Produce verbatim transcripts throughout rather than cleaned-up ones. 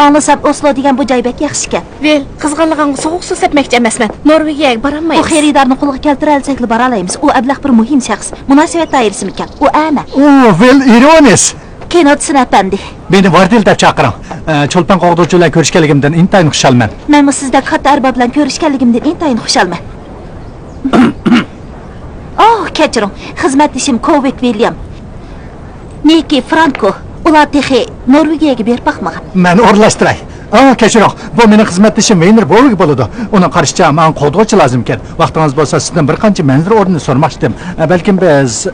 ئاڭلىسام، ئوسلو دېگەن بۇ جاي بەك ياخشىكەن. ۋىل، قىزغىنلىقىڭغا سوغۇق سۇ سەپمەكچى ئەمەسمەن. نورۋېگىيەگە بارالمايمىز. بۇ خېرىدارنى قولغا كەلتۈرەلىسەكلا بارالايمىز. ئۇ ئەبلەخ بىر مۇھىم شەخس. مۇناسىۋەت دائىرىسىمىكەن؟ ئۇ ئەنە. ئۇ ۋىل ئىرونىس. كىنودسېن ئەپەندى. مېنى ۋاردىل دەپ چاقىرىڭ. ئە، چولپان قوغدىغۇچى بىلەن كۆرۈشكەنلىكىمدىن ئىنتايىن خۇشالمەن. مەنمۇ سىزدەك كاتتا ئەرباب بىلەن كۆرۈشكەنلىكىمدىن ئىنتايىن خۇشالمەن. ئوھ، كەچۈرۈڭ. خىزمەتدىشىم كوۋىك ۋىليام. نىكى فرانكو. ئۇلار تېخى نورۋېگىيەگە بېرىپ باقمىغان. مەن ئورۇنلاشتۇراي. ئا، كەچۈرۈڭ. بۇ مېنىڭ خىزمەتدىشىم ۋېينېر بوۋىگ بولىدۇ. ئۇنىڭ قارىشىچە، ماڭا قوغدىغۇچى لازىمكەن. ۋاقتىڭىز بولسا، سىزدىن بىر قانچە مەنزىرە ئورنىنى سورىماقچىدىم. ئە، بەلكىم بىز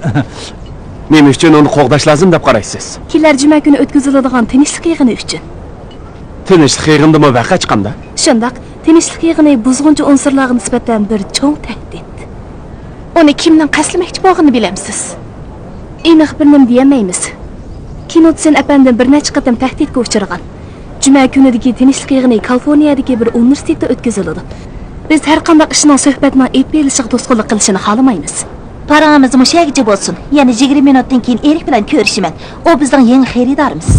نېمە ئۈچۈن ئۇنى قوغداش لازىم دەپ قارايسىز؟ كېلەر جۈمە كۈنى ئۆتكۈزۈلىدىغان تىنچلىق يىغىنى ئۈچۈن. تىنچلىق يىغىنىدىمۇ ۋەقە چىقامدا؟ شۇنداق، تىنچلىق يىغىنى بۇزغۇنچى ئۇنسۇرلارغا نىسبەتەن بىر چوڭ تەھدىت. ئۇنى كىمنىڭ قەستلىمەكچى بولغىنىنى بىلەمسىز؟ ئېنىق بىر نېمە دېيەلمەيمىز. كىنودسېن ئەپەندىم بىر نەچچە قېتىم تەھدىتكە ئۇچرىغان. جۈمە كۈنىدىكى تىنچلىق يىغىنى كالىفورنىيەدىكى بىر ئۇنىۋېرسىتېتتا ئۆتكۈزۈلىدۇ. بىز ھەرقانداق ئىشنىڭ سۆھبەتنىڭ ئېلىپ بېرىلىشىغا توسقۇنلۇق قىلىشىنى خالىمايمىز. پاراڭىمىز مۇشۇ يەرگىچە بولسۇن. يەنە يىگىرمە مىنۇتتىن كېيىن ئېرىك بىلەن كۆرۈشىمەن. ئۇ بىزنىڭ يېڭى خېرىدارىمىز.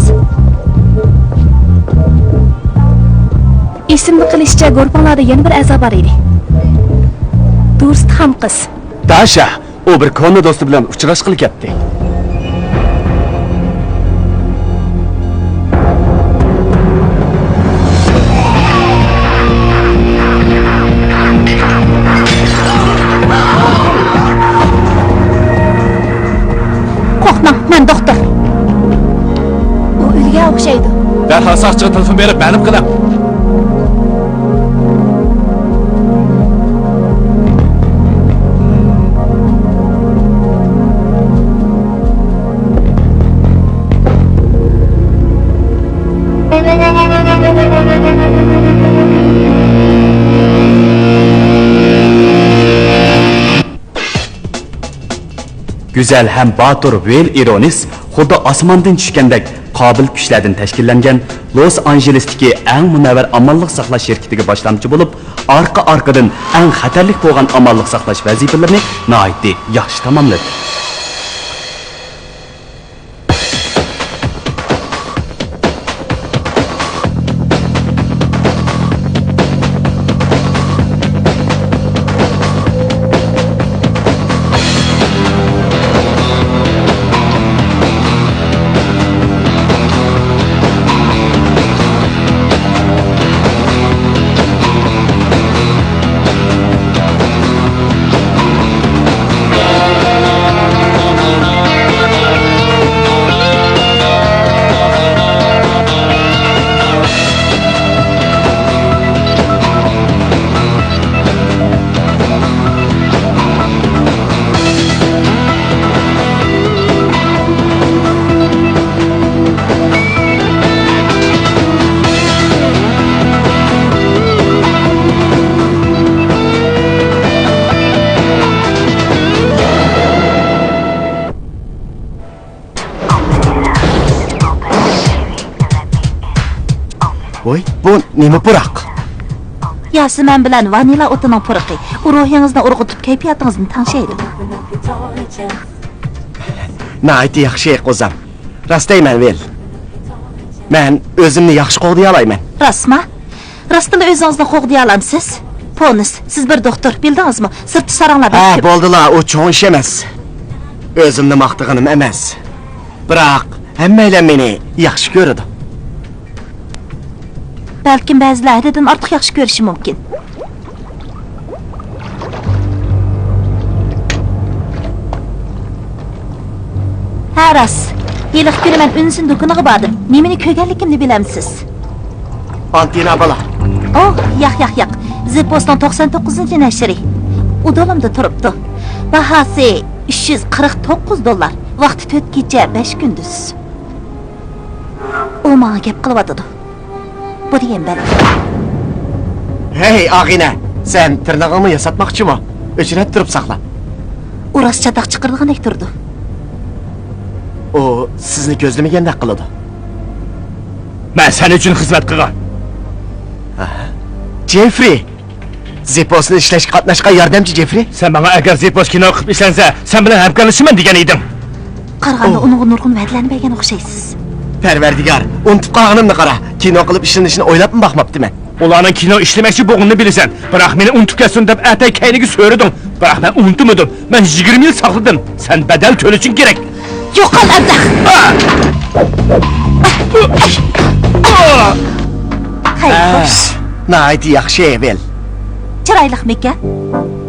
ئېسىمدە قېلىشىچە، گۇرۇپپاڭلاردا يەنە بىر ئەزا بار ئىدى. دۇرستخان قىز. داشا، ئۇ بىر كونا دوستى بىلەن ئۇچراشقىلى كەپتۇ. قورقماڭ، مەن دوختۇر. ئۇ ئۆلگەن ئوخشايدۇ. دەرھال ساقچىغا تېلېفون بېرىپ مەلۇم قىلىڭ. گۈزەل ھەم باتۇر ۋىل ئىرونىس خۇددى ئاسماندىن چۈشكەندەك قابىل كۈچلەردىن تەشكىللەنگەن لوس ئانژېلېستىكى ئەڭ مۇنەۋۋەر ئامانلىق ساقلاش شىركىتىگە باشلامچى بولۇپ، ئارقا-ئارقىدىن ئەڭ خەتەرلىك بولغان ئامانلىق ساقلاش ۋەزىپىلىرىنى ناھايىتى ياخشى تاماملىدى. ۋوي، بۇ نېمە پۇراق؟ ياسىمەن بىلەن ۋانىلا ئوتىنىڭ پۇرىقى. ئۇ روھىڭىزنى ئۇرغۇتۇپ، كەيپىياتىڭىزنى تەڭشەيدۇ. ناھايىتى ياخشى، قوزام. راست دەيمەن، ۋىل. مەن ئۆزۈمنى ياخشى قوغدىيالايمەن. راستما؟ راستلا ئۆزىڭىزنى قوغدىيالامسىز؟ پونس، سىز بىر دوختۇر، بىلدىڭىزمۇ؟ سىرتتا ساراڭلار ھە، بەك كۆپ. بولدىلا، ئۇ چوڭ ئىش ئەمەس. ئۆزۈمنى ماختىغىنىم ئەمەس. بىراق، ھەممەيلەن مېنى ياخشى كۆرىدۇ. بەلكىم بەزىلەر ھەددىدىن ئارتۇق ياخشى كۆرۈشى مۇمكىن. ھە، راست. ھېلىقى كۈنى مەن ئۈنسىن دۇكىنىغا باردىم. نېمىنى كۆرگەنلىكىمنى بىلەمسىز؟ ئانتىنا بالا. ئوھ، ياق، ياق، ياق. زىپپوسنىڭ توقسان توققۇزىنچى نەشرى. ئۇ دولامدا تۇرۇپتۇ. باھاسى ئۈچ يۈز قىرىق توققۇز دوللار. ۋاقتى تۆت كېچە، بەش كۈندۈز. ئۇ ماڭا گەپ قىلىۋاتىدۇ. بۇ دېگەن بەلگە. ھەي، ئاغىنە، سەن تىرنىقىڭنى ياساتماقچىمۇ؟ ئۆچرەت تۇرۇپ ساقلا. ئۇ راست چاتاق چىقىرىدىغاندەك تۇرىدۇ. ئۇ سىزنى كۆزلىمىگەندەك قىلىدۇ. مەن سەن ئۈچۈن خىزمەت قىلغان. ئاھا. جېفرى! زىپپوسنى ئىشلەشكە قاتناشقان ياردەمچى جېفرى. سەن ماڭا ئەگەر زىپپوس كىنو قىلىپ ئىشلەنسە، سەن بىلەن ھەمكارلىشىمەن دېگەن ئىدىڭ. قارىغاندا ئۇنىڭغا نۇرغۇن ۋەدىلەرنى بەرگەن ئوخشايسىز. پەرۋەردىگار، ئۇنتۇپ قالغىنىمنى قارا. كىنو قىلىپ ئىشلىنىشنى ئويلاپمۇ باقماپتىمەن. ئۇلارنىڭ كىنو ئىشلىمەكچى بولغىنىنى بىلىسەن، بىراق مېنى ئۇنتۇپ كەتسۇن دەپ ئەتە كەينىگە سۆرىدىڭ. بىراق مەن ئۇنتۇمىدىم. مەن يىگىرمە يىل ساقلىدىم. سەن بەدەل تۆلىشىڭ كېرەك. يوقال، ئەبلەخ! ھەي، خوش. ناھايىتى ياخشى، ئېۋىل. چىرايلىقمىكەن؟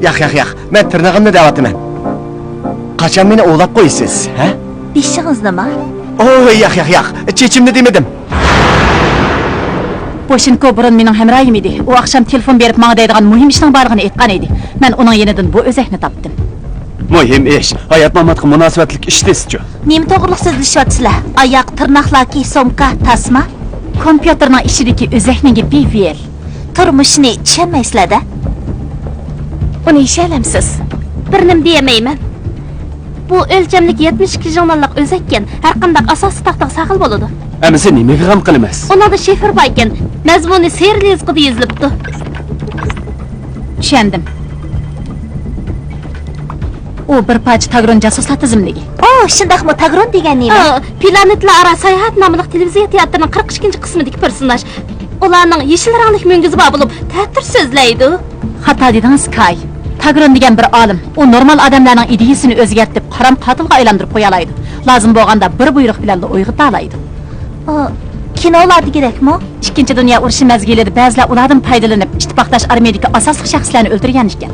ياق، ياق، ياق. مەن تىرنىقىمنى دەۋاتىمەن. قاچان مېنى ئوۋلاپ قويىسىز، ھە؟ بېشىڭىزنىما؟ ئوي، ياق، ياق، ياق. چېچىمنى دېمىدىم. بوشېنكو بۇرۇن مېنىڭ ھەمراھىم ئىدى. ئۇ ئاخشام تېلېفون بېرىپ، ماڭا دەيدىغان مۇھىم ئىشنىڭ بارلىقىنى ئېيتقان ئىدى. مەن ئۇنىڭ يېنىدىن بۇ ئۆزەكنى تاپتىم. مۇھىم ئىش، ھايات-ماماتقا مۇناسىۋەتلىك ئىش تېزچۇ. نېمە توغرىلىق سۆزلىشىۋاتىسىلەر؟ ئاياق، تىرناقلاكى، سومكا، تاسما؟ كومپيۇتېرنىڭ ئىچىدىكى ئۆزەكنىڭ گېپى ۋىيەل. تۇرمۇشنى چۈشەنمەيسىلەر-دە. ئۇنى ئىشەنەمسىز؟ بىر نېمە دېيەلمەيمەن. بۇ ئۆلچەملىك يەتمىش ئىككى ژۇرناللىق ئۆزەككەن، ھەرقانداق ئاساسىي تاختىغا ساقال بولىدۇ. ئەمىسە نېمىگە غەم قىلىمىز؟ ئۇنىڭدا شىفىر باركەن، مەزمۇنى سېرىل يېزىقىدا يېزىلىپتۇ. چۈشەندىم. ئۇ بىر پارچە تاگرون جاسۇسلار تىزىملىكى. ئو، شۇنداقمۇ؟ تاگرون دېگەن نېمە؟ ئا، پلانېتىلەر ئارا ساياھەت ناملىق تېلېۋىزىيە تىياتىرىنىڭ قىرىق ئىككىنچى قىسمىدىكى پېرسوناژ. ئۇلارنىڭ يېشىل رەڭلىك مۈڭگۈزى بار بولۇپ، تەتۈر سۆزلەيدۇ. خاتا دېدىڭىز، كاي. تاگرون دېگەن بىر ئالىم. ئۇ نورمال ئادەملەرنىڭ ئىدىيىسىنى ئۆزگەرتىپ، قارام قاتىلغا ئايلاندۇرۇپ قويالايدۇ. لازىم بولغاندا بىر بۇيرۇق بىلەنلا ئويغىتالايدۇ. ئا، كىنولار دېگۈدەكمۇ؟ ئىككىنچى دۇنيا ئۇرۇشى مەزگىلىدە بەزىلەر ئۇلاردىن پايدىلىنىپ، ئىتتىپاقداش ئارمىيىدىكى ئاساسلىق شەخسلەرنى ئۆلتۈرگەن ئىكەن.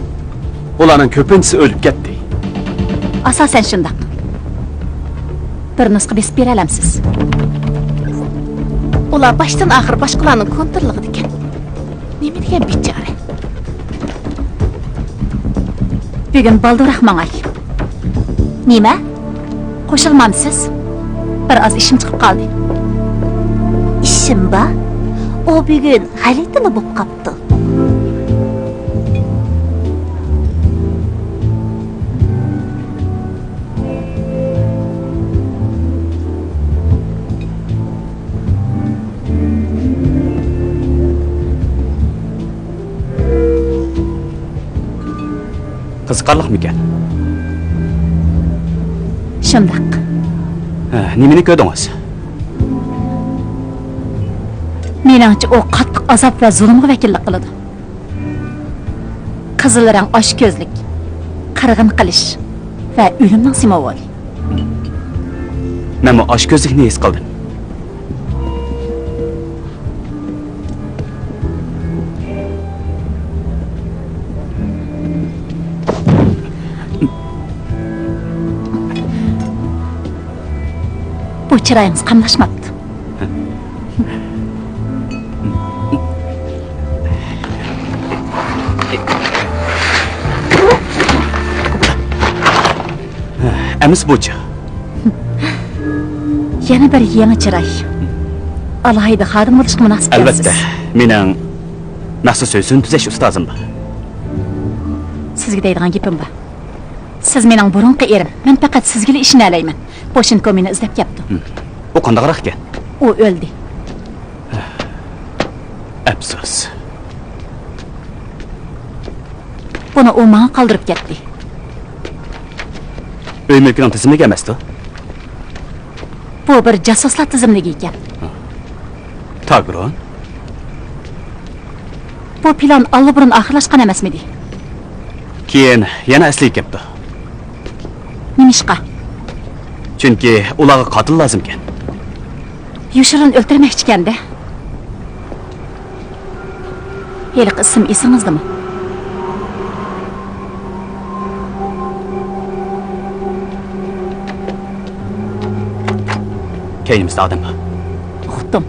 ئۇلارنىڭ كۆپىنچىسى ئۆلۈپ كەتتى. ئاساسەن شۇنداق. بىر نۇسخا بېسىپ بېرەلەمسىز؟ ئۇلار باشتىن ئاخىر باشقىلارنىڭ كونتروللۇقىدىكەن. نېمە دېگەن بىچارە. بۈگۈن بالدۇرراق ماڭاي. نېمە؟ قوشۇلمامسىز؟ بىر ئاز ئىشىم چىقىپ قالدى. ئىشىم بار؟ ئۇ بۈگۈن غەلىتىلا بولۇپ قاپتۇ. قىزىقارلىقمىكەن؟ شۇنداق. ھە، نېمىنى كۆردىڭىز؟ مېنىڭچە، ئۇ قاتتىق ئازاب ۋە زۇلۇمغا ۋەكىللىك قىلىدۇ. قىزىل رەڭ ئاچكۆزلۈك، قىرغىن قىلىش ۋە ئۆلۈمنىڭ سىمۋولى. مەنمۇ ئاچكۆزلۈكنى ھېس قىلدىم. بۇ چىرايىڭىز قاملاشماپتۇ. ئەمىسە بۇچۇ؟ يەنە بىر يېڭى چىراي. ئالاھىدە خادىم بولۇشقا مۇناسىپ ئەلۋەتتە، ئىكەنسىز. مېنىڭ مەخسۇس ھۆسن تۈزەش ئۇستازىم بار. سىزگە دەيدىغان گېپىم بار. سىز مېنىڭ بۇرۇنقى ئېرىم. مەن پەقەت سىزگىلا ئىشىنەلەيمەن. بوشېنكو مېنى ئىزدەپ كەپتۇ. ھىم. ئۇ قانداقراق ئىكەن؟ ئۇ ئۆلدى. ئەپسۇس. بۇنى ئۇ ماڭا قالدۇرۇپ كەتتى. ئۆي مۈلكىنىڭ تىزىملىكى ئەمەستۇ؟ بۇ بىر جاسۇسلار تىزىملىكى ئىكەن. تاگرون؟ بۇ پىلان ئاللىبۇرۇن ئاخىرلاشقان ئەمەسمىدى؟ كېيىن يەنە ئەسلىگە كەپتۇ. نېمىشقا؟ چۈنكى ئۇلارغا قاتىل لازىمكەن. يوشۇرۇن ئۆلتۈرمەكچىكەن-دە. ھېلىقى ئىسىم ئېسىڭىزدىمۇ؟ كەينىمىزدە ئادەم بار. ئۇقتۇم.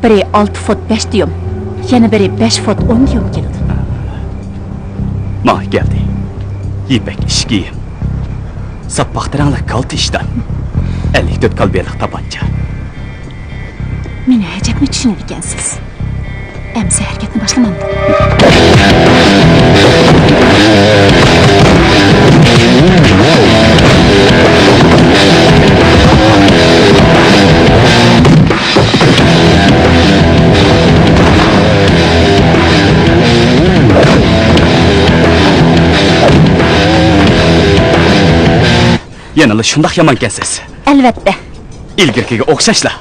بىرى ئالتە فوت بەش ديۇم، يەنە بىرى بەش فوت ئون ديۇم كېلىدۇ. ماڭا كەلدى. يىپەك ئىش كىيىم. ساپ پاختا رەڭلىك كالتە ئىشتان. ئەللىك تۆت كالىبىرلىق تاپانچا. مېنى ئەجەبمۇ چۈشىنىدىكەنسىز. ئەمىسە ھەرىكەتنى باشلىمامدۇ؟ يەنىلا شۇنداق يامانكەنسىز. ئەلۋەتتە. ئىلگىرىكىگە ئوخشاشلا.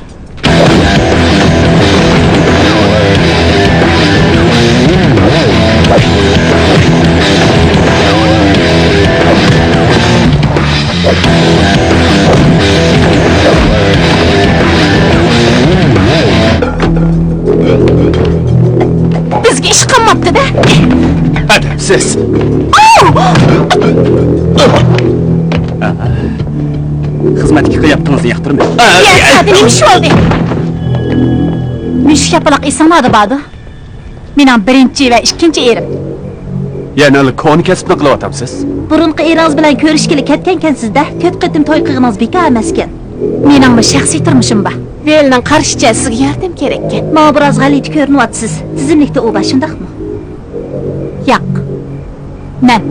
بىزگە ئىش قالماپتۇ-دە. ئەدەپسىز. ئاۋ! خىزمەتتىكى قىياپىتىڭىزنى ياقتۇرمايمەن. يەر سائىتى نېمە ئىش بولدى؟ مۈشۈك ياپىلاق ئېسىڭلاردا باردۇ. مېنىڭ بىرىنچى ۋە ئىككىنچى ئېرىم. يەنىلا كونا كەسىپنى قىلىۋاتامسىز؟ بۇرۇنقى ئېرىڭىز بىلەن كۆرۈشكىلى كەتكەنكەنسىز-دە، تۆت قېتىم توي قىلغىنىڭىز بىكار ئەمەسكەن. مېنىڭمۇ شەخسىي تۇرمۇشۇم بار. ۋېلنىڭ قارىشىچە سىزگە ياردەم كېرەككەن. ماڭا بىراز غەلىتە كۆرۈنۈۋاتىسىز. تىزىملىكتە ئۇ بار، شۇنداقمۇ؟ ياق. مەن.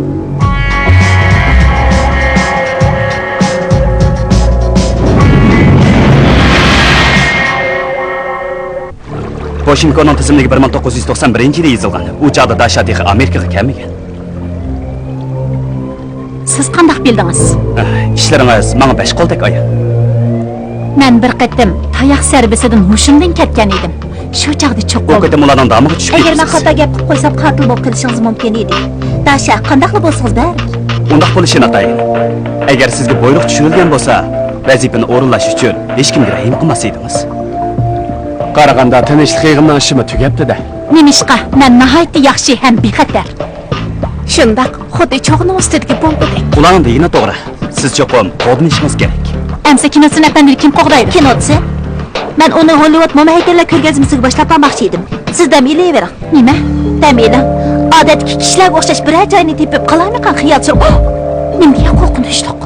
بوشېنكونىڭ تىزىملىكى بىر مىڭ توققۇز يۈز توقسان بىرىنچى يىلى يېزىلغان. ئۇ چاغدا داشا تېخى ئامېرىكىغا كەلمىگەن. سىز قانداق بىلدىڭىز؟ ئىشلىرىڭىز ماڭا بەش قولدەك ئايان. مەن بىر قېتىم تاياق زەربىسىدىن ھوشۇمدىن كەتكەن ئىدىم. شۇ چاغدا چوقۇم. ئۇ قېتىم ئۇلارنىڭ دامىغا چۈشۈپ كېتىپسىز. ئەگەر مەن خاتا گەپ قىلىپ قويسام، قاتىل بولۇپ قېلىشىڭىز مۇمكىن ئىدى. داشا، قانداقلا بولسىڭىز بەرىبىر. ئۇنداق بولۇشى ناتايىن. ئەگەر سىزگە بۇيرۇق چۈشۈرۈلگەن بولسا، ۋەزىپىنى ئورۇنلاش ئۈچۈن ھېچكىمگە رەھىم قىلماس ئىدىڭىز. قارىغاندا تىنچلىق يىغىنىنىڭ ئىشىمۇ تۈگەپتۇ-دە. نېمىشقا؟ مەن ناھايىتى ياخشى ھەم بىخەتەر. شۇنداق، خۇددى چوغنىڭ ئۈستىدىكى بومبىدەك. ئۇلارنىڭ دېگىنى توغرا. سىز چوقۇم قوغدىنىشىڭىز كېرەك. ئەمسە كىنوتسىن ئەپەندىنى كىم قوغدايدۇ؟ كىنوتسىن؟ مەن ئۇنى ھوللىۋۇد موما ھەيكەللەر كۆرگەزمىسىگە باشلاپ بارماقچى ئىدىم. سىز دەم ئېلىۋېرىڭ. نېمە؟ دەم ئېلىڭ. ئادەتتىكى كىشىلەرگە ئوخشاش بىرەر جاينى تېپىپ قالارمىكان خىيال سۈرۈپ. ئوھ! نېمە دېگەن قورقۇنچلۇق.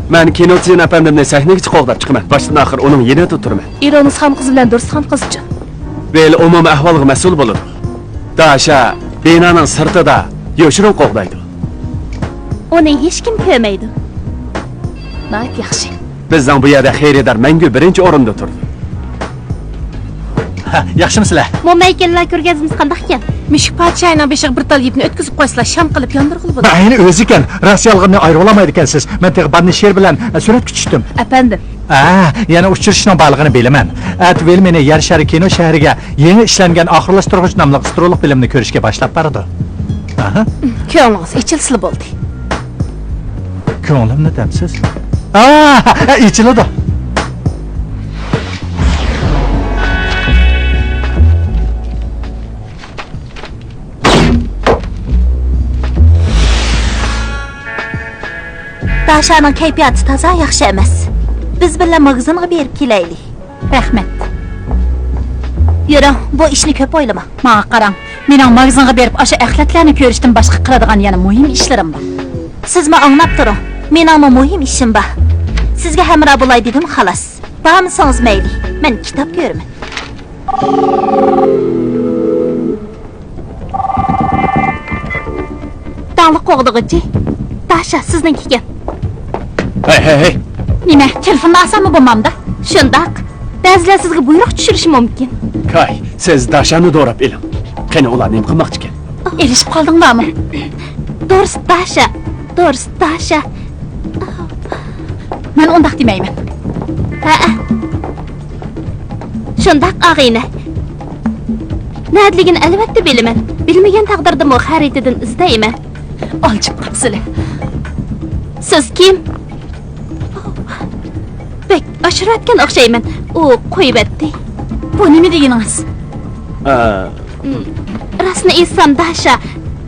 مەن كىنوتسىن ئەپەندىمنى سەھنىگىچە قوغداپ چىقىمەن. باشتىن ئاخىر ئۇنىڭ يېنىدا تۇرىمەن. ئىرونىڭ خانقىزى بىلەن دۇرۇس خانقىزچۇ؟ ۋېل ئومۇمىي ئەھۋالغا مەسئۇل بولىدۇ. داشا بىنانىڭ سىرتىدا يوشۇرۇن قوغدايدۇ. ئۇنى ھېچكىم كۆرمەيدۇ. ناھايىتى ياخشى. بىزنىڭ بۇ يەردە خېرىدار مەڭگۈ بىرىنچى ئورۇندا تۇرىدۇ. ھە، ياخشىمۇسىلەر؟ موما ھەيكەللەر كۆرگەزمىسى قانداقكەن؟ مۈشۈك پادىشاھىنىڭ بېشىغا بىر تال يىپنى ئۆتكۈزۈپ قويسىلا، شام قىلىپ ياندۇرغىلى بولىدۇ. ئەينى ئۆزىكەن، راست يالغاننى ئايرىۋالالمايدىكەنسىز. مەن تېخى باننىشېر بىلەن سۈرەتكە چۈشتۈم. ئەپەندىم. ھە، يەنە ئۇچرىشىشنىڭ بارلىقىنى بىلىمەن. ئەتە ۋېل مېنى يەر شارى كىنو شەھىرىگە يېڭى ئىشلەنگەن ئاخىرلاشتۇرغۇچ ناملىق ئىسترولۇق فىلىمنى كۆرۈشكە باشلاپ بارىدۇ. ئاھا. كۆڭلىڭىز ئېچىلسىلا بولدى. كۆڭلۈمنى دەمسىز؟ ئا، ئېچىلىدۇ. داشانىڭ كەيپىياتى تازا ياخشى ئەمەس. بىز بىللە ماگىزىنغا بېرىپ كېلەيلى. رەھمەت. يۈرۈڭ، بۇ ئىشنى كۆپ ئويلىماڭ. ماڭا قاراڭ، مېنىڭ ماگىزىنغا بېرىپ ئاشۇ ئەخلەتلەرنى كۆرۈشتىن باشقا قىلىدىغان يەنە مۇھىم ئىشلىرىم بار. سىزمۇ ئاڭلاپ تۇرۇڭ، مېنىڭمۇ مۇھىم ئىشىم بار. سىزگە ھەمراھ بولاي دېدىم، خالاس. بارمىسىڭىز مەيلى، مەن كىتاب كۆرىمەن. داڭلىق قوغدىغۇچى. داشا، سىزنىڭكىكەن. ھەي، ھەي، ھەي. نېمە، تېلېفوننى ئالساممۇ بولمامدۇ؟ شۇنداق. بەزىلەر سىزگە بۇيرۇق چۈشۈرۈشى مۇمكىن. كاي، سىز داشانى دوراپ ئېلىڭ. قېنى، ئۇلار نېمە قىلماقچىكەن؟ ئېلىشىپ قالدىڭلارمۇ؟ دورس داشا، دورس داشا. مەن ئۇنداق دېمەيمەن. ھەئە. شۇنداق، ئاغىنە. نەدىلىكىنى ئەلۋەتتە بىلىمەن. بىلمىگەن تەقدىردىمۇ خەرىتىدىن ئىزدەيمەن. ئالجىپ قاپسىلە. سىز كىم؟ بەك ئاشۇرۇۋەتكەن ئوخشايمەن. ئۇ قويۇۋەتتى. بۇ نېمە دېگىنىڭىز؟ ئا. راستىنى ئېيتسام، داشا،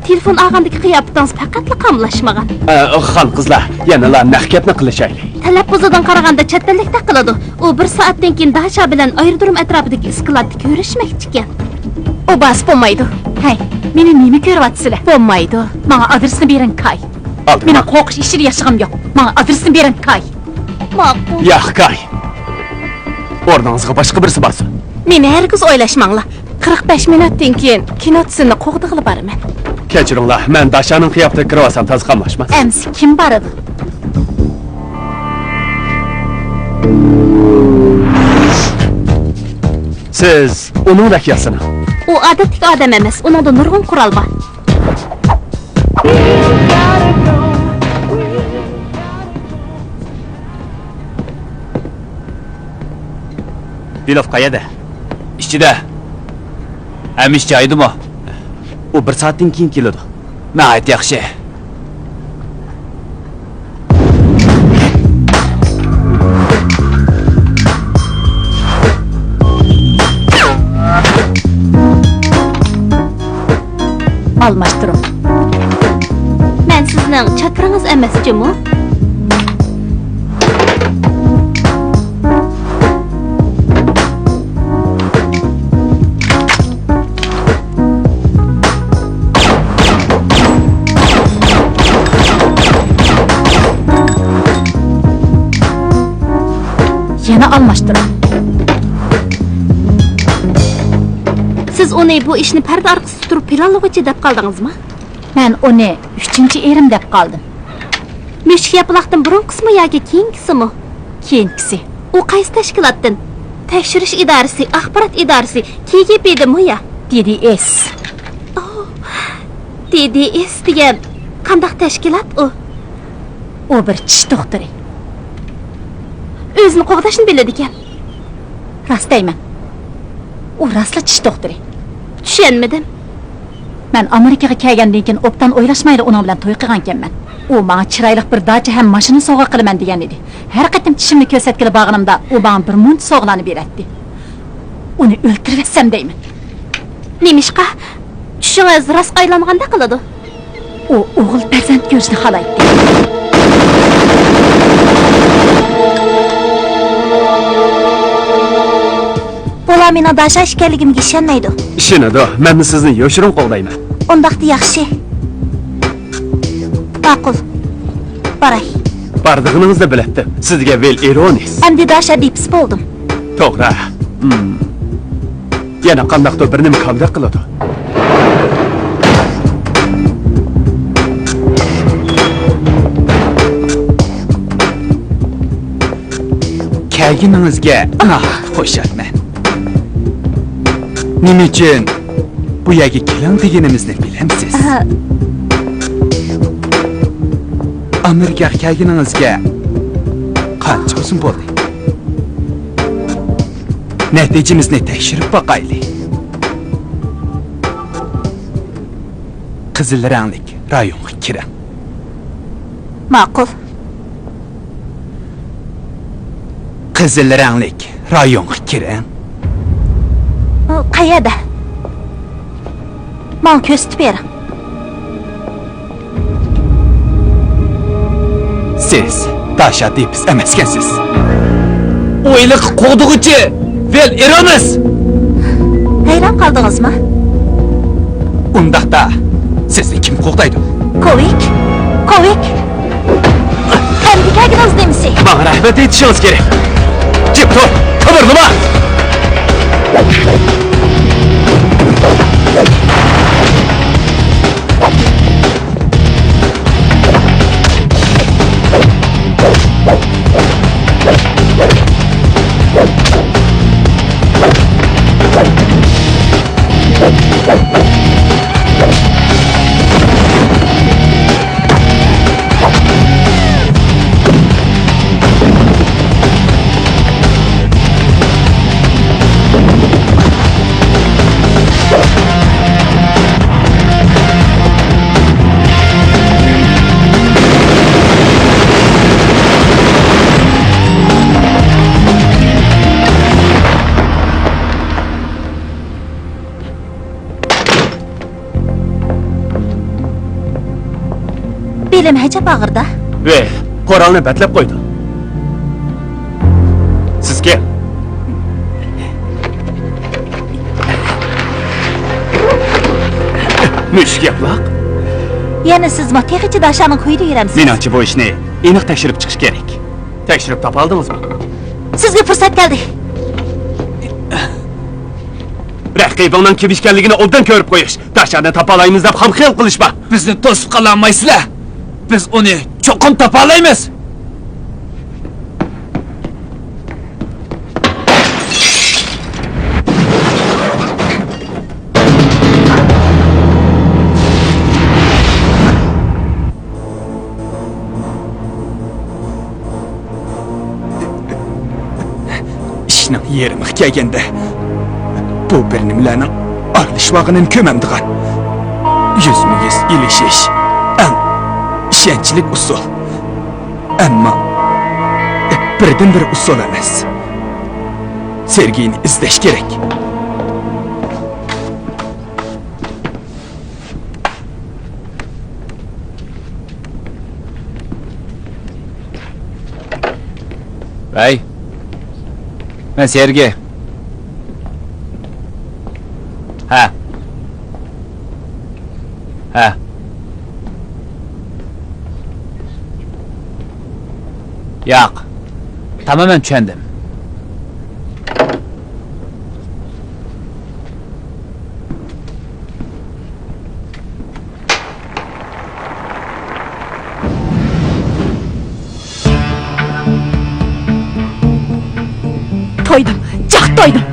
تېلېفون ئالغاندىكى قىياپىتىڭىز پەقەتلا قاملاشمىغان. ئا، خان قىزلار، يەنىلا نەق گەپنى قىلىشايلى. تەلەپپۇزىدىن قارىغاندا چەت ئەللىكتەك قىلىدۇ. ئۇ بىر سائەتتىن كېيىن داشا بىلەن ئايرودروم ئەتراپىدىكى ئىسكىلاتتا كۆرۈشمەكچىكەن. ئۇ بارسا بولمايدۇ. ھەي، مېنى نېمە كۆرۈۋاتىسىلەر؟ بولمايدۇ. ماڭا ئادرېسنى بېرىڭ، كاي. مېنىڭ قورقۇش ئىچىدە ياشىغۇم يوق. ماڭا ئادرېسنى بېرىڭ، كاي. ماقۇل. ياق، كاي. ئورنىڭىزغا باشقا بىرسى بارسۇن. مېنى ھەرگىز ئويلاشماڭلار. قىرىق بەش مىنۇتتىن كېيىن كىنوتسىننى قوغدىغىلى بارىمەن. كەچۈرۈڭلار، مەن داشانىڭ قىياپىتىگە كىرىۋالسام تازا قاملاشماس. ئەمسە كىم بارىدۇ؟ سىز ئۇنىڭدەك ياسىنىڭ. ئۇ ئادەتتىكى ئادەم ئەمەس، ئۇنىڭدا نۇرغۇن قورال بار. بىلوف قەيەردە؟ ئىچىدە. ھەممە ئىش جايىدىمۇ؟ ئۇ بىر سائەتتىن كېيىن كېلىدۇ. ناھايىتى ياخشى. ئالماشتۇرۇڭ. مەن سىزنىڭ چاپىرىڭىز ئەمەس جۇمۇ؟ يەنە ئالماشتۇرۇڭ. سىز ئۇنى بۇ ئىشنى پەردە ئارقىسىدا تۇرۇپ پىلانلىغۇچى دەپ قالدىڭىزمۇ؟ مەن ئۇنى ئۈچىنچى ئېرىم دەپ قالدىم. مۈشۈك ياپىلاقتىن بۇرۇنقىسىمۇ ياكى كېيىنكىسىمۇ؟ كېيىنكىسى. ئۇ قايسى تەشكىلاتتىن؟ تەكشۈرۈش ئىدارىسى، ئاخبارات ئىدارىسى، كېي جى بىدىنمۇ يا؟ دى دى ئېس. ئوھ، دى دى ئېس دېگەن قانداق تەشكىلات ئۇ؟ ئۇ بىر چىش دوختۇرى. ئۆزىنى قوغداشنى بىلىدىكەن. راست دەيمەن. ئۇ راستلا چىش دوختۇرى. چۈشەنمىدىم. مەن ئامېرىكىغا كەلگەندىن كېيىن ئوبدان ئويلاشمايلا ئۇنىڭ بىلەن توي قىلغانىكەنمەن. ئۇ ماڭا چىرايلىق بىر داچا ھەم ماشىنا سوۋغا قىلىمەن دېگەن ئىدى. ھەر قېتىم چىشىمنى كۆرسەتكىلى بارغىنىمدا ئۇ ماڭا بىر مۇنچە سوۋغىلارنى بېرەتتى. ئۇنى ئۆلتۈرۈۋەتسەم دەيمەن. نېمىشقا؟ چۈشىڭىز راستقا ئايلانغاندەك قىلىدۇ. ئۇ ئوغۇل پەرزەنت كۆرۈشنى خالايتتى. بۇلار مېنىڭ داشا ئىكەنلىكىمگە ئىشەنمەيدۇ. ئىشىنىدۇ، مەنمۇ سىزنى يوشۇرۇن قوغدايمەن. ئۇنداقتا ياخشى. ماقۇل. باراي. بارىدىغىنىڭىزنى بىلەتتىم. سىزگە ۋىل ئىرونىس. ئەمدى داشا دېپىس بولدۇم. توغرا. ھىم. يەنە قانداقتۇر بىر نېمە كامدەك قىلىدۇ. كەلگىنىڭىزگە ناھايىتى خۇشالمەن. نېمە ئۈچۈن بۇ يەرگە كېلىڭ دېگىنىمىزنى بىلەمسىز؟ ئاھا. ئامېرىكىغا كەلگىنىڭىزگە قانچە ئۇزۇن بولدى؟ نەتىجىمىزنى تەكشۈرۈپ باقايلى. قىزىل رەڭلىك رايونغا كىرىڭ. ماقۇل. قىزىل رەڭلىك رايونغا كىرىڭ. ئۇ قەيەردە؟ ماڭا كۆرسىتىپ بېرىڭ. سىز داشا دېپىس ئەمەسكەنسىز. ئۇ ھېلىقى قوغدىغۇچى ۋىل ئىرونىس. ھەيران قالدىڭىزمۇ؟ ئۇنداقتا سىزنى كىم قوغدايدۇ؟ كوۋىك؟ كوۋىك؟ ئەمدى كەلگىنىڭىز نېمىسى؟ ماڭا رەھمەت ئېيتىشىڭىز كېرەك. جىم تۇر، قىمىرلىما! بېلىم ئەجەب ئاغرىدا. ۋېي، قورالنى بەتلەپ قويدۇ. سىز كىم؟ مۈشۈك ياپىلاق. يەنە سىزمۇ تېخىچە داشانىڭ كويىدا يۈرەمسىز؟ مېنىڭچە بۇ ئىشنى ئېنىق تەكشۈرۈپ چىقىش كېرەك. تەكشۈرۈپ تاپالدىڭىزمۇ؟ سىزگە پۇرسەت كەلدى. رەقىبىڭنىڭ كىم ئىكەنلىكىنى ئوبدان كۆرۈپ قويۇش. داشانى تاپالايمىز دەپ خام خىيال قىلىشما. بىزنى توسۇپ قالالمايسىلەر. بىز ئۇنى چوقۇم تاپالايمىز. ئىشنىڭ يېرىمغا كەلگەندە، بۇ بىر نېمىلەرنىڭ ئارىلىشىۋالغىنىنى كۆمەمدىغان. يۈزمۇ يۈز ئېلىشىش ئەڭ ئىشەنچلىك ئۇسۇل. ئەمما بىردىنبىر ئۇسۇل ئەمەس. سېرگېينى ئىزدەش كېرەك. ۋەي، مەن سېرگېي. ھە. ھە. ياق. تامامەن چۈشەندىم. تويدۇم، جىق تويدۇم.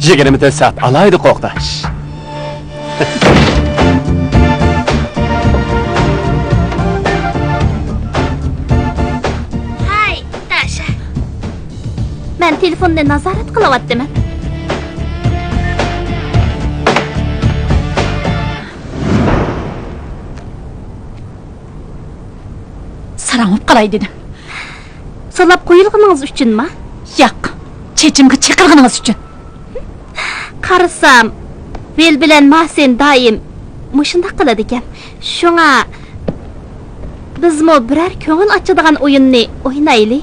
يىگىرمە تۆت سائەت ئالاھىدە قوغداش. ھاي، داشا. مەن تېلېفوننى نازارەت قىلىۋاتىمەن. ساراڭ بولۇپ قالاي دېدىم. سولاپ قويۇلغىنىڭىز ئۈچۈنمۇ؟ ياق، چېچىمغا چېقىلغىنىڭىز ئۈچۈن. قارىسام، ۋىل بىلەن ماسىن دائىم مۇشۇنداق قىلىدىكەن. شۇڭا بىزمۇ بىرەر كۆڭۈل ئاچىدىغان ئويۇننى ئوينايلى.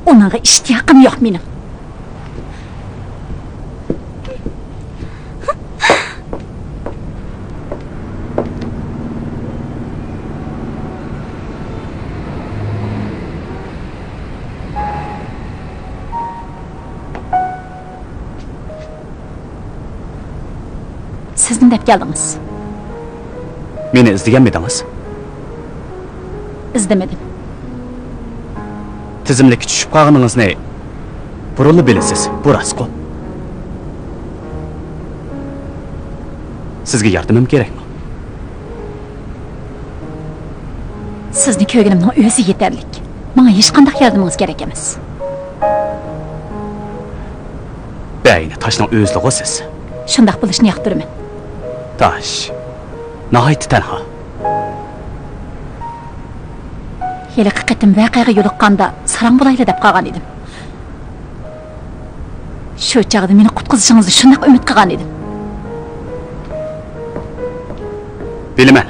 ئۇنىڭغا ئىشتىياقىم يوق مېنىڭ. سىز نېمە دەپ كەلدىڭىز؟ مېنى ئىزدىگەنمىدىڭىز؟ ئىزدىمىدىم. تىزىملىككە چۈشۈپ قالغىنىڭىزنى بۇرۇنلا بىلىسىز، بۇ راستقۇ؟ سىزگە ياردىمىم كېرەكمۇ؟ سىزنى كۆرگىنىمنىڭ ئۆزى يېتەرلىك. ماڭا ھېچقانداق ياردىمىڭىز كېرەك ئەمەس. بەئەينى تاشنىڭ ئۆزىلىغۇ سىز. شۇنداق بولۇشنى ياقتۇرىمەن. تاش ناھايىتى تەنھا. ھېلىقى قېتىم ۋەقەگە يولۇققاندا ساراڭ بولايلى دەپ قالغان ئىدىم. شۇ چاغدا مېنى قۇتقۇزۇشىڭىزنى شۇنداق ئۈمىد قىلغان ئىدىم. بىلىمەن.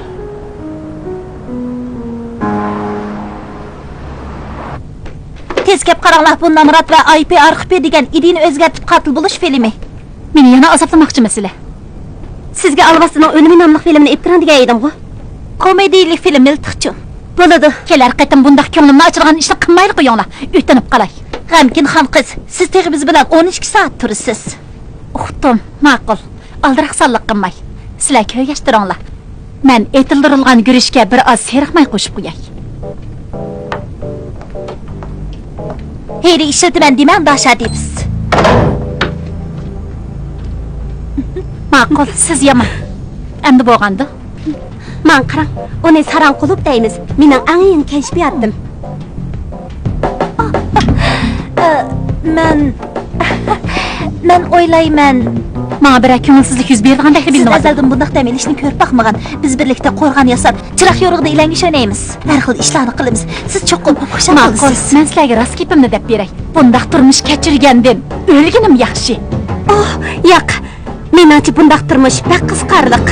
تېز كەپ قاراڭلار، بۇ نامرات ۋە ئاي پى ئارخىپى دېگەن ئىدىيىنى ئۆزگەرتىپ قاتىل بولۇش فىلىمى. مېنى يەنە ئازابلىماقچىمۇ سىلەر؟ سىزگە ئالۋاستىنىڭ ئۆلۈمى ناملىق فىلىمنى ئېلىپ كىرىڭ دېگەن ئىدىمغۇ. كومېدىيىلىك فىلىم مىلتىقچۇ. بولىدۇ. كېلەر قېتىم بۇنداق كۆڭلۈمنى ئاچىدىغان ئىشنى قىلمايلى قويۇڭلار. ئۆتۈنۈپ قالاي. غەمكىن خانقىز، سىز تېخى بىز بىلەن ئون ئىككى سائەت تۇرىسىز. ئۇقتۇم، ماقۇل. ئالدىراقسانلىق قىلماي. سىلەر كۆرگەچ تۇرۇڭلار. مەن ئېتىلدۇرۇلغان گۈرۈچكە بىر ئاز سېرىق ماي قوشۇپ قوياي. ھېرى ئىشلىتىمەن دېمەڭ، داشا دېۋىس. ماقۇل، سىز يامان. ئەمدى بولغاندۇ؟ ماڭا قاراڭ، ئۇنى ساراڭ قۇلۇپ دەيمىز. مېنىڭ ئەڭ يېڭى كەشپىياتىم. ئە، مەن، مەن ئويلايمەن. ماڭا بىرەر كۆڭۈلسىزلىك يۈز بېرىدىغاندەكلا سىز بىلىنىۋاتىدۇ. ئەزەلدىن بۇنداق دەم ئېلىشنى كۆرۈپ باقمىغان. بىز بىرلىكتە قورغان ياساپ، چىراغ يورۇقىدا ئىلەڭگۈچ ئوينايمىز. ھەر خىل ئىشلارنى قىلىمىز. سىز چوقۇم خۇشال بولىسىز. ماقۇل، مەن سىلەرگە راست گېپىمنى دەپ بېرەي. بۇنداق تۇرمۇش كەچۈرگەندىن ئۆلگىنىم ياخشى. ئوھ، ياق. مېنىڭچە بۇنداق تۇرمۇش بەك قىزىقارلىق.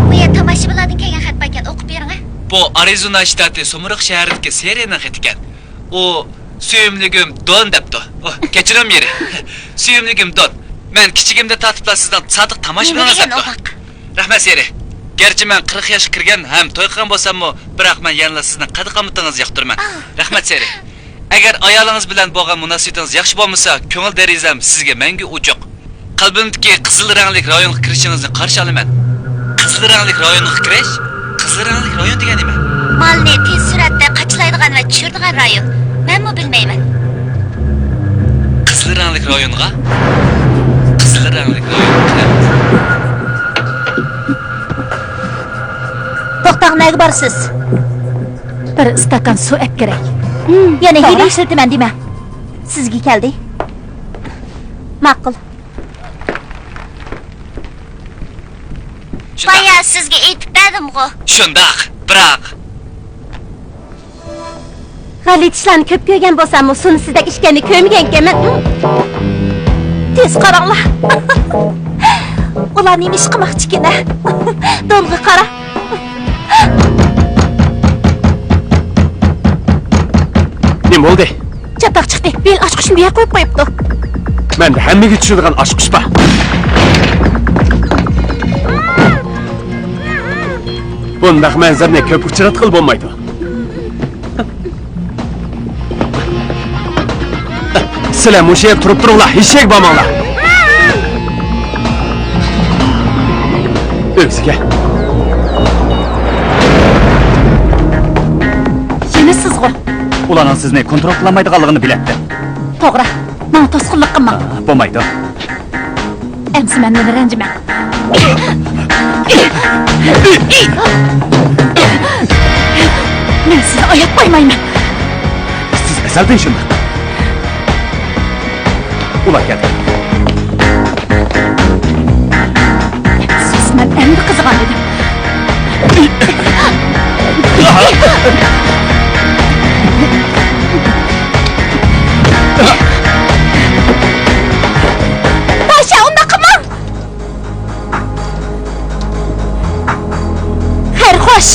بۇ يەر تاماشىبىنلاردىن كەلگەن خەت باركەن، ئوقۇپ بېرىڭە. بۇ ئارىزونا شتاتى سومرۇق شەھىرىدىكى سېرىنىڭ خېتىكەن. ئۇ سۆيۈملۈكۈم دون دەپتۇ. ئۇ، كەچۈرۈم يېرى. سۆيۈملۈكۈم دون. مەن كىچىكىمدىن تارتىپلا سىزنىڭ سادىق تاماشىبىنىڭىز دەپتۇ. رەھمەت سېرى. گەرچە مەن قىرىق ياشقا كىرگەن ھەم توي قىلغان بولساممۇ، بىراق مەن يەنىلا سىزنىڭ قەددى-قامىتىڭىزنى ياقتۇرىمەن. رەھمەت سېرى. ئەگەر ئايالىڭىز بىلەن بولغان مۇناسىۋىتىڭىز ياخشى بولمىسا، كۆڭۈل دېرىزەم سىزگە مەڭگۈ ئوچۇق. قەلبىمدىكى قىزىل رەڭلىك رايونغا كىرىشىڭىزنى قارشى ئالىمەن. قىزىل رەڭلىك رايونغا كىرىش؟ قىزىل رەڭلىك رايون دېگەن نېمە؟ مالنى تېز سۈرئەتتە قاچىلايدىغان ۋە چۈشۈرىدىغان رايون. مەنمۇ بىلمەيمەن. قىزىل رەڭلىك رايونغا؟ قىزىل رەڭلىك رايونغا كىرەمىز. توختاڭ، نەگە بارىسىز؟ بىر ئىستاكان سۇ ئەپ كىرەي. يەنە ھىيلە ئىشلىتىمەن دېمە. سىزگە كەلدى. ماقۇل. شۇنداق. بايا سىزگە ئېيتىپ بەردىمغۇ؟ شۇنداق، بىراق. غەلىتە ئىشلارنى كۆپ كۆرگەن بولساممۇ، سۇنى سىزدەك ئىچكەننى كۆرمىگەنكەنمەن. تېز قاراڭلار. ئۇلار نېمە ئىش قىلماقچىكىن، ھە؟ دونغا قارا. نېمە بولدى؟ چاتاق چىقتى. ۋېل ئاچقۇچنى بۇ يەرگە قويۇپ قويۇپتۇ. مەندە ھەممىگە چۈشىدىغان ئاچقۇچ بار. بۇنداق مەنزىرىنى كۆپ ئۇچراتقىلى بولمايدۇ. سىلەر مۇشۇ يەردە تۇرۇپ تۇرۇڭلار، ھېچ يەرگە بارماڭلار. ئۆزىگە. يەنە سىزغۇ؟ ئۇلارنىڭ سىزنى كونترول قىلالمايدىغانلىقىنى بىلەتتىم. توغرا، ماڭا توسقۇنلۇق قىلماڭ. ئا، بولمايدۇ. ئەمسە مەندىن رەنجىمەڭ. مەن سىزنى ئاياپ قويمايمەن. سىز ئەزەلدىن شۇنداق. ئۇلار كەلدى. سىز مەن ئەمدى قىزىغان ئىدىم. باشا، ئۇنداق قىلماڭ! خەير، خوش!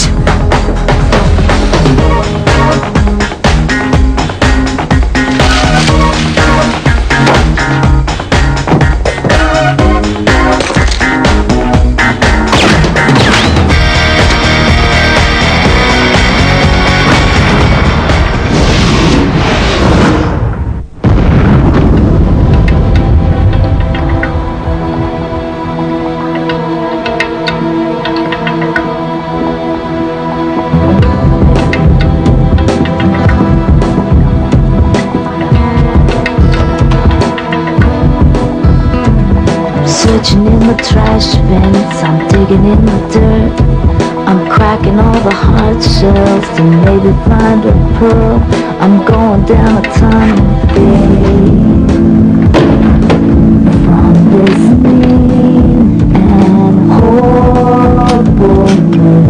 Searching in the trash bins, I'm digging in the dirt. I'm cracking all the hard shells to maybe find a pearl. I'm going down a tunnel, babe, from this mean and horrible world.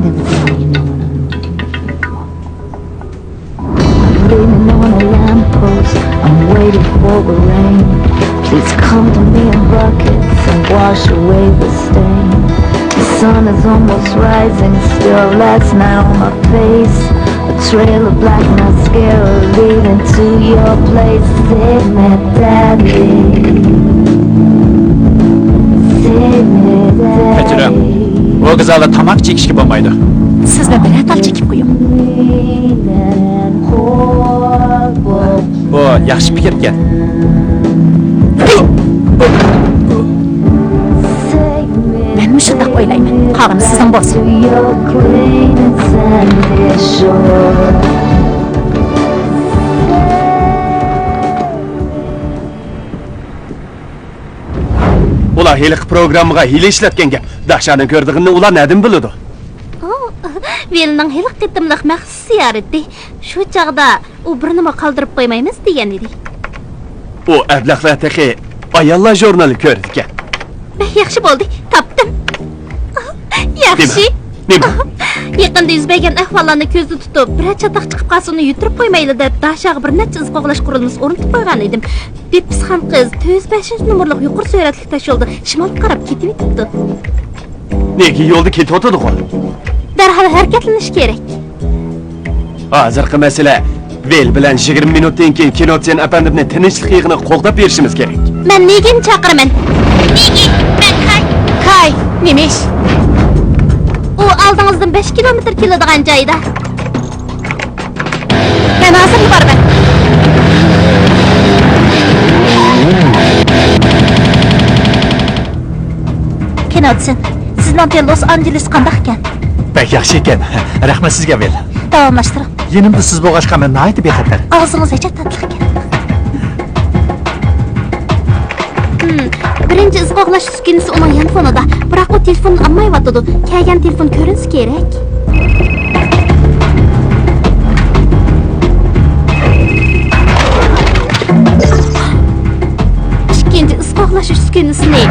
Never thought you know what I know. I'm leaning on a lamppost, I'm waiting for the rain. Please come to me in buckets and wash away the stain. The sun is almost rising, still last night on my face. A trail of black mascara leading to your place. Save me, daddy. Save me, daddy. كەچۈرۈڭ. بۇ ۋوگزالدا تاماكا چېكىشكە بولمايدۇ. سىزمۇ بىرەر تال چېكىپ قويۇڭ. بۇ ياخشى پىكىركەن. مەنمۇ شۇنداق ئويلايمەن. قالغىنى سىزنىڭ بولسۇن. ئۇلار ھېلىقى پروگراممىغا ھىيلە ئىشلەتكەن گەپ. داشانىڭ كۆرىدىغىنىنى ئۇلار نەدىن بىلىدۇ؟ ئۇ، ۋىلنىڭ ھېلىقى قېتىملىق مەخسۇس زىيارىتى. شۇ چاغدا ئۇ بىرنېمە قالدۇرۇپ قويمايمىز دېگەن ئىدى. ئۇ ئەبلەخلەر تېخى ئاياللار ژۇرنىلى كۆرىدىكەن. بەك ياخشى بولدى، تاپتىم. ياخشى. نېمە؟ نېمە؟ يېقىندا يۈز بەرگەن ئەھۋاللارنى كۆزدە تۇتۇپ، بىرەر چاتاق چىقىپ قالسا ئۇنى يۈتتۈرۈپ قويمايلى دەپ، داشاغا بىر نەچچە ئىز قوغلاش قۇرۇلمىسى ئورنىتىپ قويغان ئىدىم. دېپسىخان قىز تۆت يۈز بەشىنچى نومۇرلۇق يۇقىرى سۈرئەتلىك تاشيولدا شىمالغا قاراپ كېتىۋېتىپتۇ. نېگە يولدا كېتىۋاتىدىغۇ؟ دەرھال ھەرىكەتلىنىش كېرەك. ھازىرقى مەسىلە، ۋېل بىلەن يىگىرمە مىنۇتتىن كېيىن كىنوتسېن ئەپەندىمنى تىنچلىق يېغىنىغا قوغداپ بېرىشىمىز كېرەك. مەن نېگىننى چاقىرىمەن. نېگىن، مەن كاي. كاي، نېمە ئىش؟ ئۇ ئالدىڭىزدىن بەش كىلومېتىر كېلىدىغان جايدا. مەن ھازىرلا بارىمەن. كىنوتسېن، سىزنىڭ تېن لوس ئانژېلېس قانداق ئىكەن؟ بەك ياخشى ئىكەن. رەھمەت سىزگە، ۋىل. داۋاملاشتۇرۇڭ. يېنىمدا سىز بولغاچقا مەن ناھايىتى بىخەتەر. ئاغزىڭىز ئەجەب تاتلىق ئىكەن. ھىم، بىرىنچى ئىز قوغلاش ئۈسكۈنىسى ئۇنىڭ يانفونىدا، بىراق ئۇ تېلېفوننى ئالمايۋاتىدۇ. كەلگەن تېلېفون كۆرۈنسە كېرەك. ئىككىنچى ئىز قوغلاش ئۈسكۈنىسىنى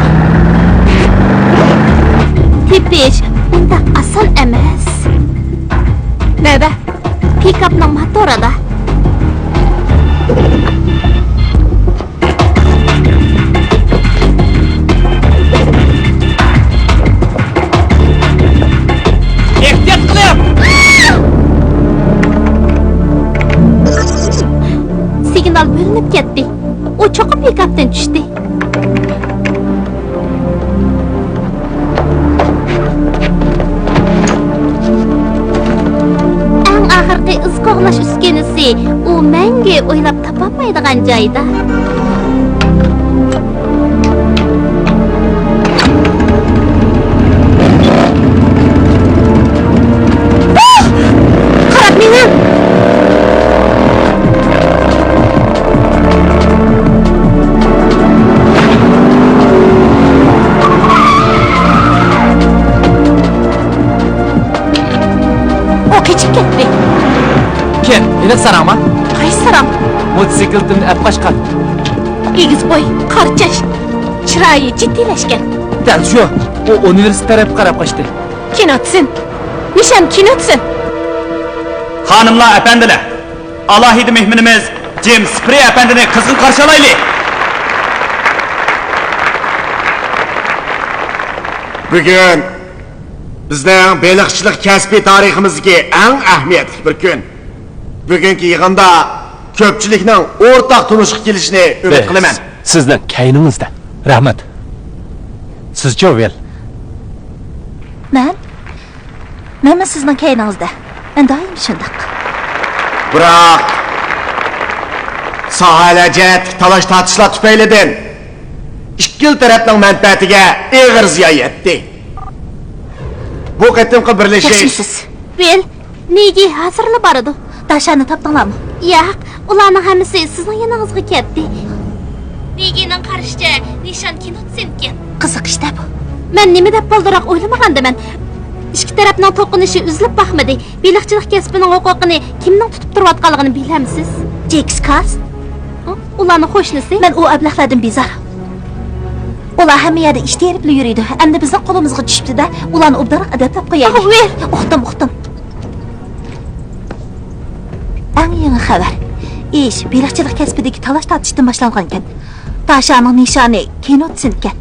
تېپىش ئۇنداق ئاسان ئەمەس. نەدە؟ پىكاپنىڭ موتورىدا. ئېھتىيات قىلىڭ! سىگنال بۆلۈنۈپ كەتتى. ئۇ چوقۇم پىكاپتىن چۈشتى. ئەڭ ئاخىرقى ئىز قوغلاش ئۈسكۈنىسى، ئۇ مەڭگۈ ئويلاپ تاپالمايدىغان جايدا. ئاھ! قاراپ مېڭىڭ! ئۇ قېچىپ كەتتى. كىم؟ ھېلىقى ساراڭمۇ؟ قايسى ساراڭ؟ موتوسىكلىتىمنى ئەپ قاچقان. ئېگىز بوي، قارا چاچ، چىرايى جىددىيلەشكەن. دەل شۇ. ئۇ ئۇنىۋېرسىتېت تەرەپكە قاراپ قاچتى. كىنوتسىن. نىشان كىنوتسىن. خانىملار، ئەپەندىلەر! ئالاھىدە مېھمىنىمىز جېمس سپرېي ئەپەندىنى قىزغىن قارشى ئالايلى! بۈگۈن بىزنىڭ بېلىقچىلىق كەسپى تارىخىمىزدىكى ئەڭ ئەھمىيەتلىك بىر كۈن. بۈگۈنكى يىغىندا كۆپچىلىكنىڭ ئورتاق تونۇشقا كېلىشىنى ئۈمىد قىلىمەن. سىزنىڭ كەينىڭىزدە. رەھمەت. سىزچۇ، ۋىل؟ مەن؟ مەنمۇ سىزنىڭ كەينىڭىزدە. مەن دائىم شۇنداق. بىراق، ساھەلەر جەھەتتىكى تالاش-تارتىشلار تۈپەيلىدىن ئىككىلا تەرەپنىڭ مەنپەئەتىگە ئېغىر زىيان يەتتى. بۇ قېتىمقى بىرلىشىش. ياخشىمۇسىز؟ ۋىل، نىگى ھازىرلا بارىدۇ. داشانى تاپتىڭلارمۇ؟ ياق، ئۇلارنىڭ ھەممىسى سىزنىڭ يېنىڭىزغا كەتتى. نىگىنىڭ قارىشىچە، نىشان كىنوتسىنكەن. قىزىق ئىش-دە بۇ. مەن نېمە دەپ بالدۇرراق ئويلىمىغانىدىمەن. ئىككى تەرەپنىڭ توقۇنۇشى ئۈزۈلۈپ باقمىدى. بېلىقچىلىق كەسپىنىڭ ھوقۇقىنى كىمنىڭ تۇتۇپ تۇرۇۋاتقانلىقىنى بىلەمسىز؟ جېكس كارس؟ ئۇ، ئۇلارنىڭ قوشنىسى. مەن ئۇ ئەبلەخلەردىن بېزار. ئۇلار ھەممە يەردە ئىش تېرىپلا يۈرىدۇ. ئەمدى بىزنىڭ قولىمىزغا چۈشۈپتۇ-دە، ئۇلارنى ئوبدانراق ئەدەپلەپ قويايلى. ئاھ، ۋىل! ئۇقتۇم، ئۇقتۇم. ئەڭ يېڭى خەۋەر. ئىش بېلىقچىلىق كەسپىدىكى تالاش-تارتىشتىن باشلانغانىكەن. داشانىڭ نىشانى كىنوتسىنكەن.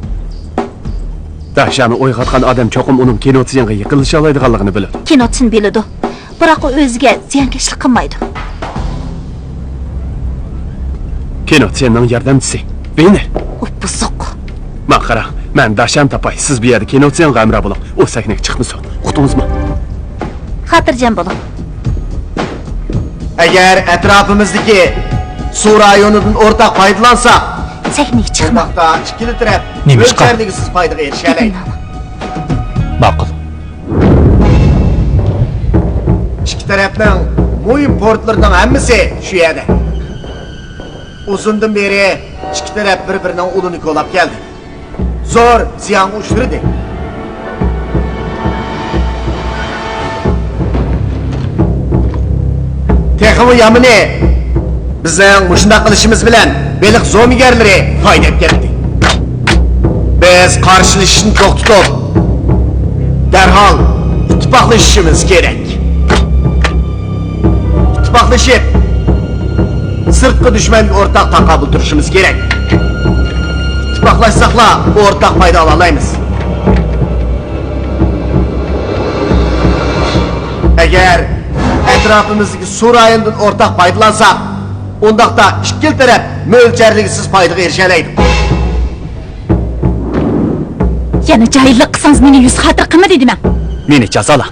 داشانى ئويغاتقان ئادەم چوقۇم ئۇنىڭ كىنوتسىنغا يېقىنلىشالايدىغانلىقىنى بىلىدۇ. كىنوتسىن بىلىدۇ. بىراق ئۇ ئۆزىگە زىيانكەشلىك قىلمايدۇ. كىنوتسىننىڭ ياردەمچىسى ۋېنېر. ئۇ بۇزۇق. ماڭا قاراڭ، مەن داشانى تاپاي، سىز بۇ يەردە كىنوتسىنغا ھەمراھ بولۇڭ. ئۇ سەھنىگە چىقمىسۇن. ئۇقتىڭىزمۇ؟ خاتىرجەم بولۇڭ. ئەگەر ئەتراپىمىزدىكى سۇ رايونىدىن ئورتاق پايدىلانساق، سەھنىگە چىقماڭ. ئۇنداقتا ئىككىلا تەرەپ نېمىشقا؟ مۆلچەرلىگۈسىز پايدىغا ئېرىشەلەيدۇ. ماقۇل. ئىككى تەرەپنىڭ مۇھىم پورتلىرىنىڭ ھەممىسى شۇ يەردە. ئۇزۇندىن بېرى ئىككى تەرەپ بىر-بىرىنىڭ ئۇلىنى كولاپ كەلدى. زور زىيانغا ئۇچرىدى. تېخىمۇ يامىنى، بىزنىڭ مۇشۇنداق قىلىشىمىز بىلەن بېلىق زومىگەرلىرى پايدا ئېلىپ كەتتى. بىز قارشىلىشىشنى توختىتىپ، دەرھال ئىتتىپاقلىشىشىمىز كېرەك. ئىتتىپاقلىشىپ، سىرتقى دۈشمەنگە ئورتاق تاقابىل تۇرۇشىمىز كېرەك. ئىتتىپاقلاشساقلا، ئورتاق پايدا ئالالايمىز. ئەگەر ئەتراپىمىزدىكى سۇ رايونىدىن ئورتاق پايدىلانساق، ئۇنداقتا ئىككىلا تەرەپ مۆلچەرلىگۈسىز پايدىغا ئېرىشەلەيدۇ. يەنە جاھىللىق قىلسىڭىز، مېنى يۈز خاتىرە قىلما دېدىم. مېنى جازالاڭ.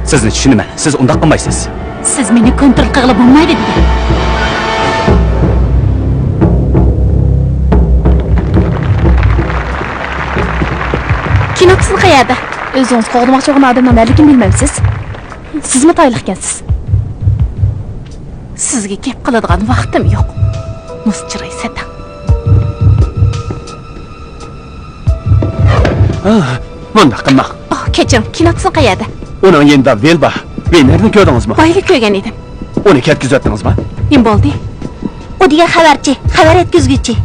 سىزنى چۈشىنىمەن. سىز ئۇنداق قىلمايسىز. سىز مېنى كونترول قىلغىلى بولمايدۇ دېگەن. كىنوتسىن قەيەردە؟ ئۆزىڭىز قوغدىماقچى بولغان ئادەمنىڭ نەدىكىنى بىلمەمسىز؟ سىزمۇ تايلىقكەنسىز. سىزگە گەپ قىلىدىغان ۋاقتىم يوق. مۇز چىراي سەتەڭ. ھا، مۇنداق قىلماق. ئاھ، كەچۈرۈڭ، كىنوتسىن قەيەردە؟ ئۇنىڭ يېنىدا ۋېل بار. ۋېنېرنى كۆردىڭىزمۇ؟ بايلا كۆرگەن ئىدىم. ئۇنى كەتكۈزۈۋەتتىڭىزمۇ؟ نېمە بولدى؟ ئۇ دېگەن خەۋەرچى، خەۋەر يەتكۈزگۈچى.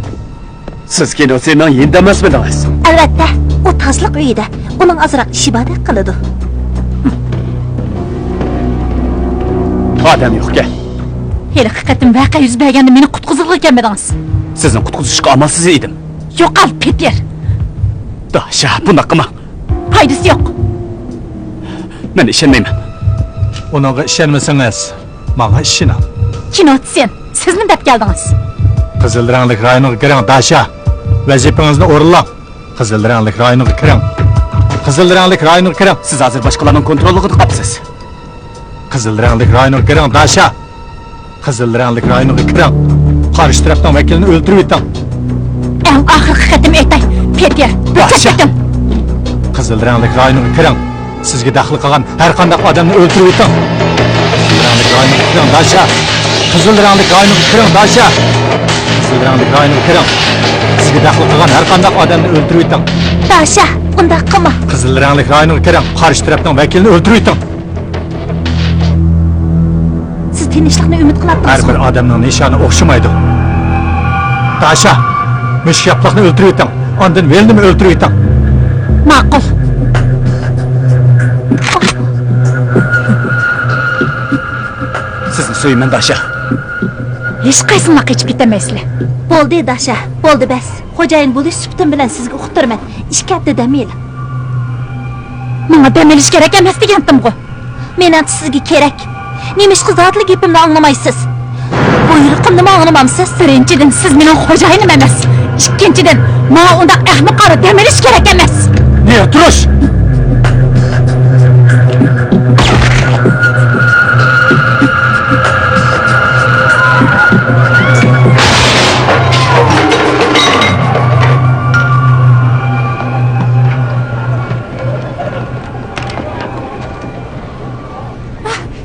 سىز كىنوتسىننىڭ يېنىدا ئەمەسمىدىڭىز؟ ئەلۋەتتە، ئۇ تازىلىق ئۆيىدە. ئۇنىڭ ئازراق ئىشى باردەك قىلىدۇ. ئادەم يوقكەن. ھېلىقى قېتىم ۋەقە يۈز بەرگەندە مېنى قۇتقۇزغىلى كەلمىدىڭىز. سىزنى قۇتقۇزۇشقا ئامالسىز ئىدىم. يوقال، پېتېر! داشا، بۇنداق قىلماڭ. پايدىسى يوق. مەن ئىشەنمەيمەن. ئۇنىڭغا ئىشەنمىسىڭىز، ماڭا ئىشىنىڭ. كىنوتسىن، سىز نېمە دەپ كەلدىڭىز؟ قىزىل رەڭلىك رايونغا كىرىڭ، داشا. ۋەزىپىڭىزنى ئورۇنلاڭ. قىزىل رەڭلىك رايونغا كىرىڭ. قىزىل رەڭلىك رايونغا كىرىڭ. سىز ھازىر باشقىلارنىڭ كونتروللۇقىدا قاپسىز. قىزىل رەڭلىك رايونغا كىرىڭ، داشا. قىزىل رەڭلىك رايونغا كىرىڭ. قارشى تەرەپنىڭ ۋەكىلىنى ئۆلتۈرۈۋېتىڭ. ئەڭ ئاخىرقى قېتىم ئېيتاي، پېتېر، بىر داشا. چەتكە كېتىڭ. قىزىل رەڭلىك رايونغا كىرىڭ. سىزگە دەخلى قىلغان ھەر قانداق ئادەمنى ئۆلتۈرۈۋېتىڭ. قىزىل رەڭلىك رايونغا كىرىڭ، داشا. قىزىل رەڭلىك رايونغا كىرىڭ، داشا. قىزىل رەڭلىك رايونغا كىرىڭ. سىزگە دەخلى قىلغان ھەر قانداق ئادەمنى ئۆلتۈرۈۋېتىڭ. داشا، ئۇنداق قىلما. قىزىل رەڭلىك رايونغا كىرىڭ، قارشى تەرەپنىڭ ۋەكىلىنى ئۆلتۈرۈۋېتىڭ. سىز تىنچلىقنى ئۈمىد قىلاتتىڭىزغۇ؟ ھەر بىر ئادەمنىڭ نىشانى ئوخشىمايدۇ. داشا، مۈشۈك ياپلىقنى ئۆلتۈرۈۋېتىڭ، ئاندىن ۋېلنىمۇ ئۆلتۈرۈۋېتىڭ. ماقۇل. سىزنى سۆيىمەن، داشا. ھېچقايسىڭلار قېچىپ كېتەلمەيسىلەر. بولدى، داشا، بولدى، بەس. خوجايىن بولۇش سۈپىتىم بىلەن سىزگە ئۇقتۇرىمەن. ئىككى ھەپتە دەم ئېلىڭ. ماڭا دەم ئېلىش كېرەك ئەمەس دېگەنتىمغۇ. مېنىڭچە سىزگە كېرەك. نېمىشقا زادىلا گېپىمنى ئاڭلىمايسىز؟ بۇيرۇقۇمنىمۇ ئاڭلىمامسىز؟ بىرىنچىدىن، سىز مېنىڭ خوجايىنىم ئەمەس. ئىككىنچىدىن، ماڭا ئۇنداق ئەخمىقانە دەم ئېلىش كېرەك ئەمەس. نېرى تۇرۇش!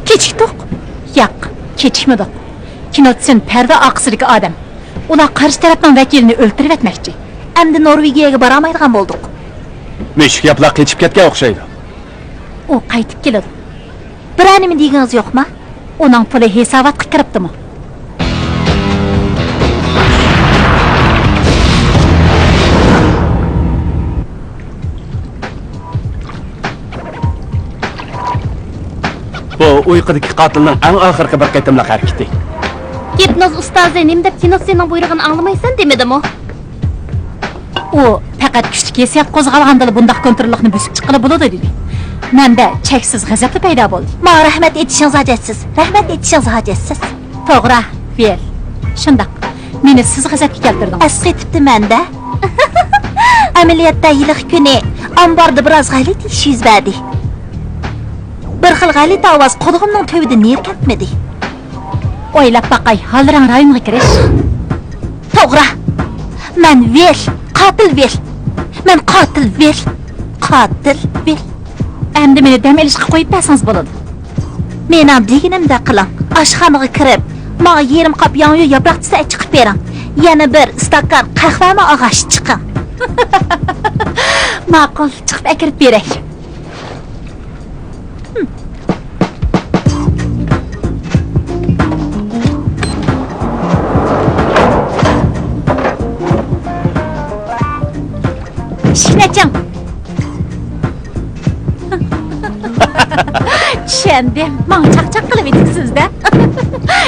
كېچىكتۇق؟ ياق، كېچىكمىدۇق. كىنوتسىن پەردە ئارقىسىدىكى ئادەم. ئۇلار قارشى تەرەپنىڭ ۋەكىلىنى ئۆلتۈرۈۋەتمەكچى. ئەمدى نورۋېگىيەگە بارالمايدىغان بولدۇق. مۈشۈك ياپلار قېچىپ كەتكەن ئوخشايدۇ. ئۇ قايتىپ كېلىدۇ. بىرەر نېمە دېگىڭىز يوقما؟ ئۇنىڭ پۇلى ھېساباتقا كىرىپتىمۇ؟ بۇ ئۇيقۇدىكى قاتىلنىڭ ئەڭ ئاخىرقى بىر قېتىملىق ھەرىكىتى. گىپنوز ئۇستازى نېمە دەپ كىنوتسىننىڭ بۇيرۇقىنى ئاڭلىمايسەن دېمىدىمۇ؟ ئۇ پەقەت كۈچلۈك ھېسسىيات قوزغالغاندىلا بۇنداق كونتروللۇقنى بۆسۈپ چىققىلى بولىدۇ دېدى. مەندە چەكسىز غەزەپلا پەيدا بولدى. ماڭا رەھمەت ئېيتىشىڭىز ھاجەتسىز. رەھمەت ئېيتىشىڭىز ھاجەتسىز. توغرا، ۋىل. شۇنداق. مېنى سىز غەزەپكە كەلتۈردىڭىز. ئەسقېتىپتىمەن-دە. ئەمەلىيەتتە ھېلىقى كۈنى ئامباردا بىراز غەلىتە ئىش يۈز بەردى. بىر خىل غەلىتە ئاۋاز قۇلىقىمنىڭ تۈۋىدىن نېرى كەتمىدى. ئويلاپ باقاي، ھاللىراڭ رايونغا كىرىش. توغرا. مەن ۋىل، قاتىل ۋىل. مەن قاتىل ۋىل. قاتىل ۋىل. ئەمدى مېنى دەم ئېلىشقا قويۇپ بەرسىڭىز بولىدۇ. مېنىڭ دېگىنىمدەك قىلىڭ. ئاشخانىغا كىرىپ، ماڭا يېرىم قاپ ياڭيۇ ياپراق دېسە چىقىپ بېرىڭ. يەنە بىر ئىستاكان قەھۋەمۇ ئالغاچ چىقىڭ. ماقۇل، چىقىپ ئەكىرىپ بېرەي. ئىشىكنى ئېچىڭ. چۈشەندىم. ماڭا چاقچاق قىلىۋېتىپسىز-دە.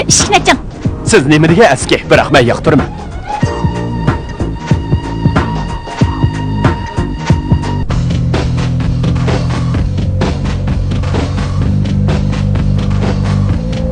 ئىشىكنى ئېچىڭ. سىز نېمە دېگەن ئەسكى، بىراق مەن ياقتۇرىمەن.